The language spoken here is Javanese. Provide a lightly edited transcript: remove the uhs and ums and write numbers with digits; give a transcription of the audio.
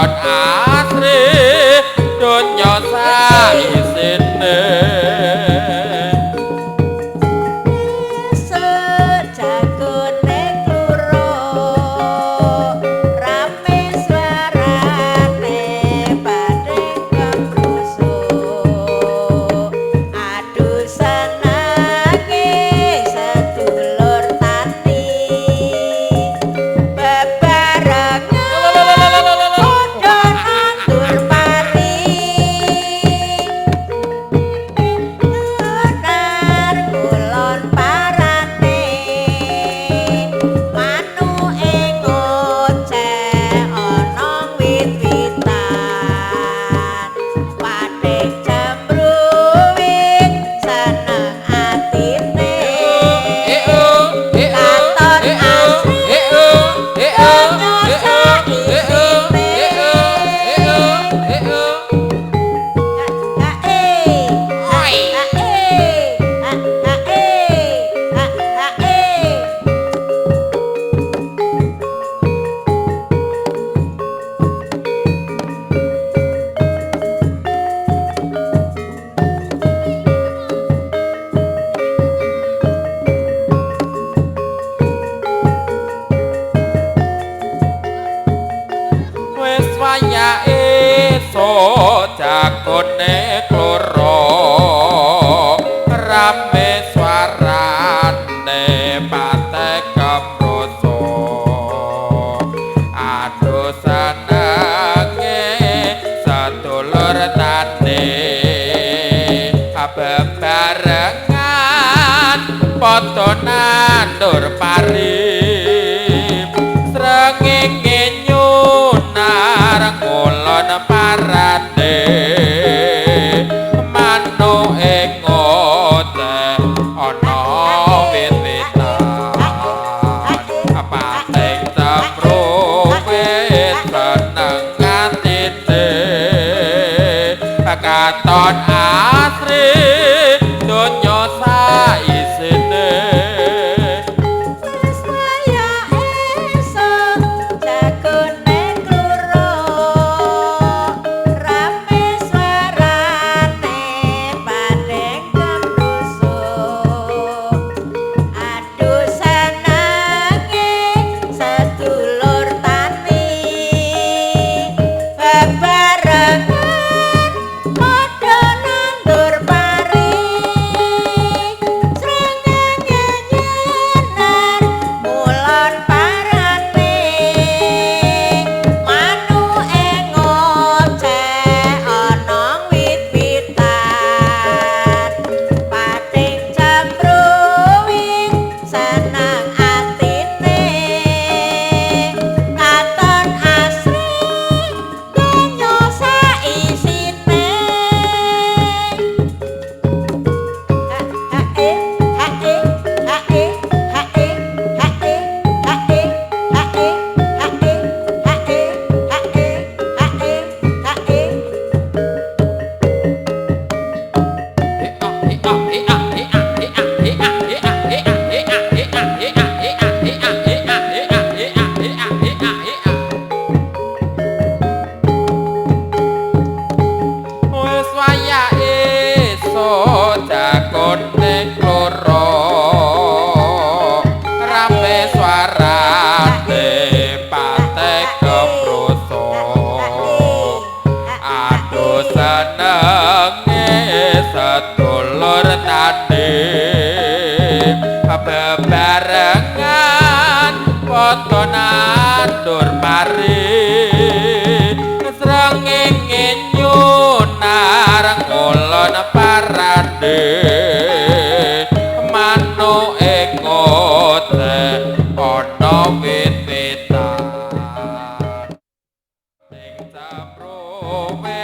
Katon asri donya saisine. Sejagone kluro rame suarane padhe kemrusuk. Aduh senenge sedulur tani bebarengan padha nandur pari. Benar kulon parane manuke ngoceh ana wit-witan. Pating cemruwit seneng atine. Katon asri donya saisine. Ha e ha e ha ha e ha ha e. Wis wayahe so jagone kloro rame suarane pate kemroso. Aduh senenge sedulur tani bebarengan padha nandur pari. Srengenge nyunar ngulon parane manuke ngoceh ana wit-witan. Pating cemruwit seneng atine. Katon asri donya saisine. Wis wayahe sejagone kluro rame suarane padhe kemrusuk. Aduh senenge sedulur tani bebarengan padha nandur pari. Srengenge nyenar mulon parane manuke ngoceh ana wit-witan. Pating cemruwit seneng atine. Katon asri donya saisine. Ha ha e ha e ha e ha e ha e ha e ha e ha e ha e ha e ha e ha e. Wis wayahe so jagone kloro rame suarane pate kemroso. Aduh senenge sedulur tani bebarengan padha nandur pari. Srengenge nyunar ngulon parane manuke ngoceh ana wit-witan. Sing cemruwit